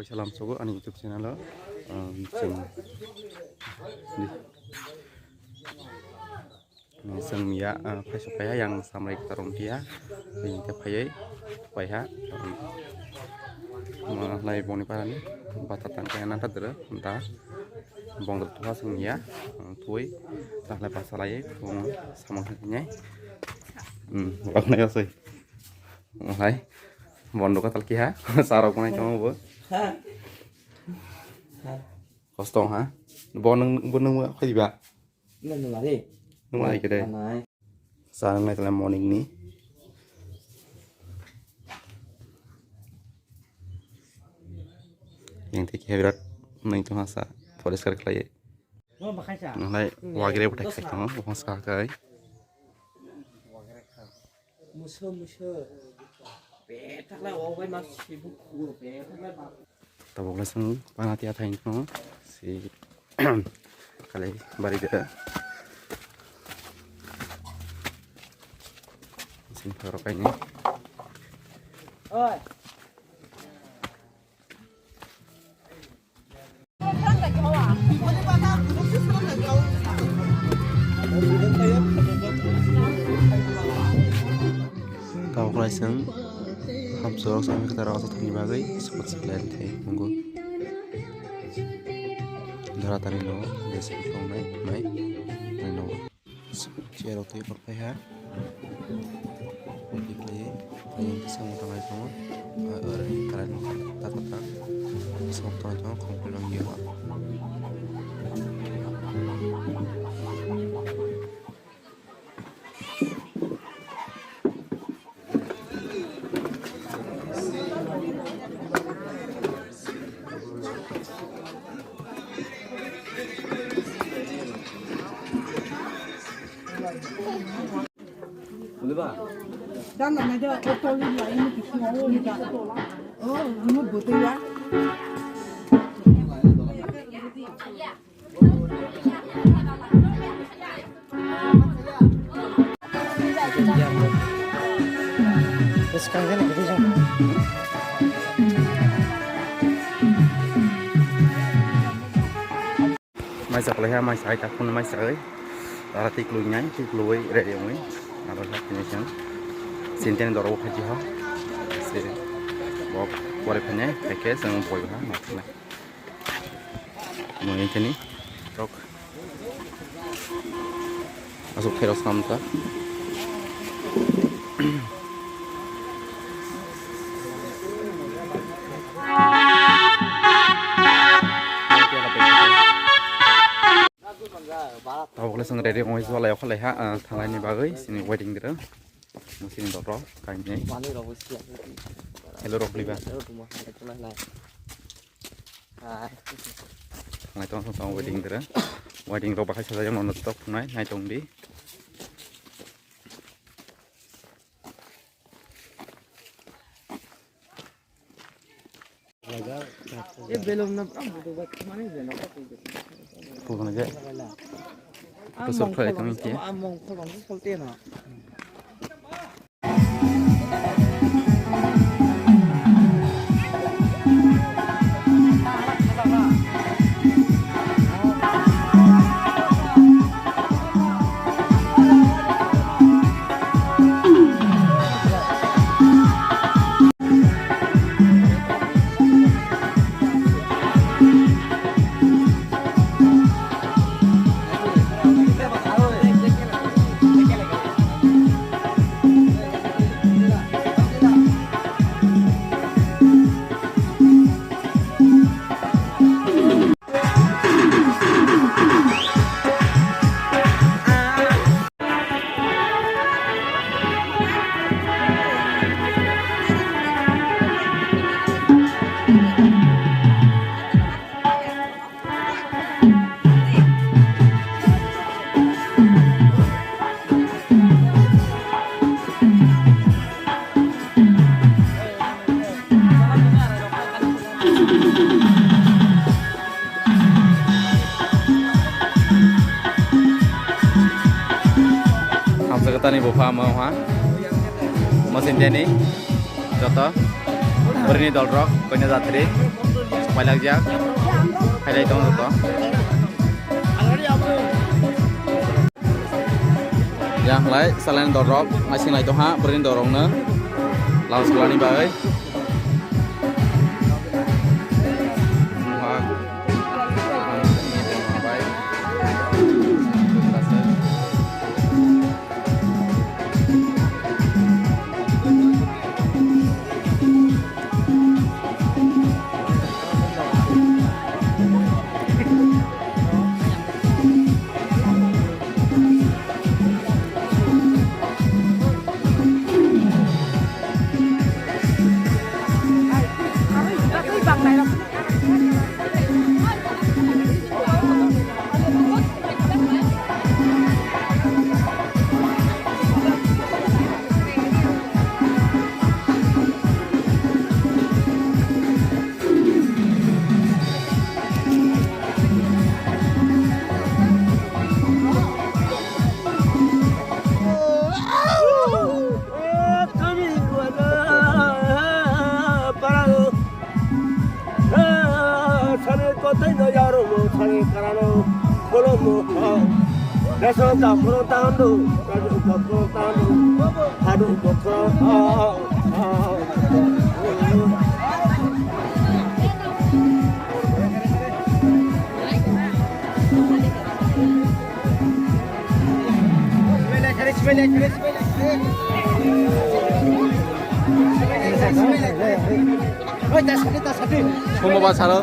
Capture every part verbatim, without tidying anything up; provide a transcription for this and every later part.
Salam sogo ani YouTube channel o, um, chwng, chwng miya, uh, phaisa phaiya yang samrai kwcharo wngkhiya, bini khe phaiwi phaiha, um, omo lai boni parani bata tang kaya nanta dwrw, da bongdor tuha chwng miya, um, thui, tahlai basa laiwi, um, samung hinwi, um, rok nai asoi. Hai, bondo katal kiha, sarok nai tong bo. Ha. Ha. Kosto ha. Bo nung, bo nung koi ba? Nung nung ari. Nung ai kede. Nai. Sa nung nai tala morning ni. Yang tiki birat nung tong sa. Poriskar khlai. Nung nai wagre bwthai khai tong. Bong sa kai. Muso, muso. Betakla o bai ma sibu kuro, betakla ba. Tabukla sung panati athai no si kalai bari de. Sing pharo kaini. Oi. Tabuk lai chwng hamsok rok sami kwtal rok aswk thani bagwi support supply thai nungo. Dora tani no jesa tongnai mai nai no. Chair rok twi phai ha. Twi phai, twi samung tangai tongo. Oro ni karai no ta ta ta. Samung tangai tongo, khum khulum ya. Maisa kwlaiha, maisa hai takhukno maisa oi. Tara twi kwlwi nai, twi kwlwi ready wngwi. Abo kha finishing. Sinteni doro bo phaji ha. Se bo pore phene, hai khe chwng boi ha, ma khna. Mo yang tini rok. Aswk khairok sam ta. Tabuk le chwng ready wngwi jwlai o khalai ha, ah, thanglai ni bagwi chini waiting dwrwng. Mo chini doro kainwi. Hello rok liba. Hai. Nai tong tong waiting dere. Waiting rok bahai sajak no tok nai nai tong di. E belum na bra budu bat mane je na ko. Ko na je. Ko sur khlai tong ki. Among ko bang ko te na. Tani bupha mo ha. Mo Sintiani. Joto. Bwrwini dolrok, koina jatri. Pailakjak. Hailai tong joto. Yang lai, salai dolrok, naising lai tong ha, bwrwini dolrokno. Laos kwlani bagwi. Sani kotai no yaro mo sani karano kolo mo. Deso da kolo tando, kolo tando, hadu dokro. Sumo ba saro.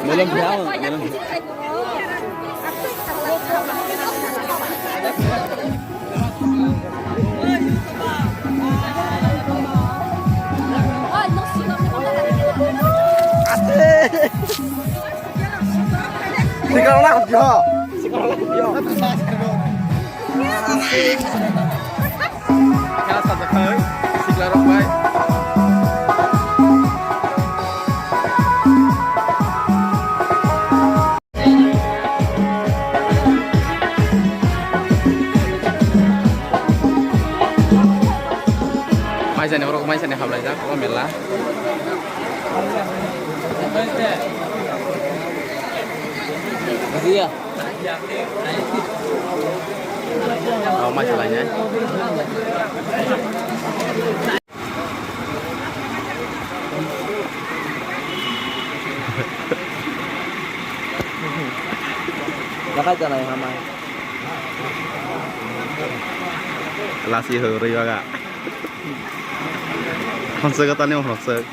Belum jauh, belum. Ate. Sikal na kutyo. Sikal na kutyo. Kha sajaknai siklarok bai. Maisani borok maisani hablaijak o mela. Iya. Oh, masih lainnya. Jaga jalan yang aman. Lasi hurui baga. Hansuk tani hansuk.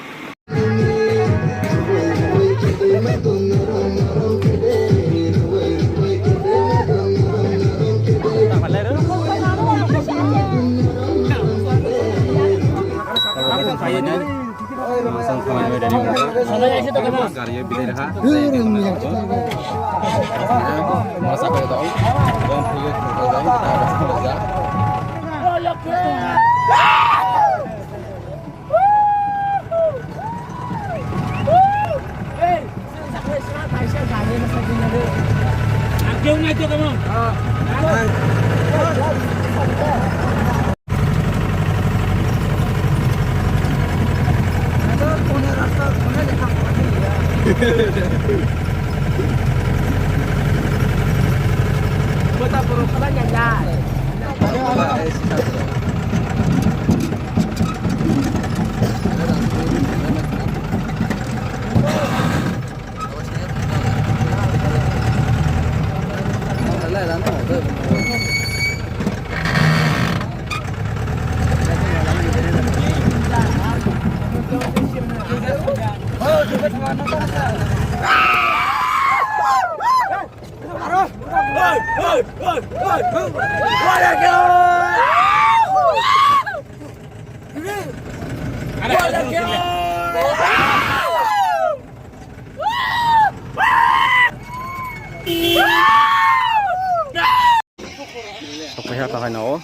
Sokpaiha ta haino o.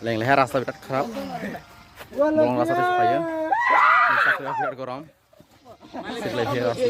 Leng leha rasta birat kharap. Bolong rasta tei sokpaiyo. Sakya birat gorom. Siklai phi rasta.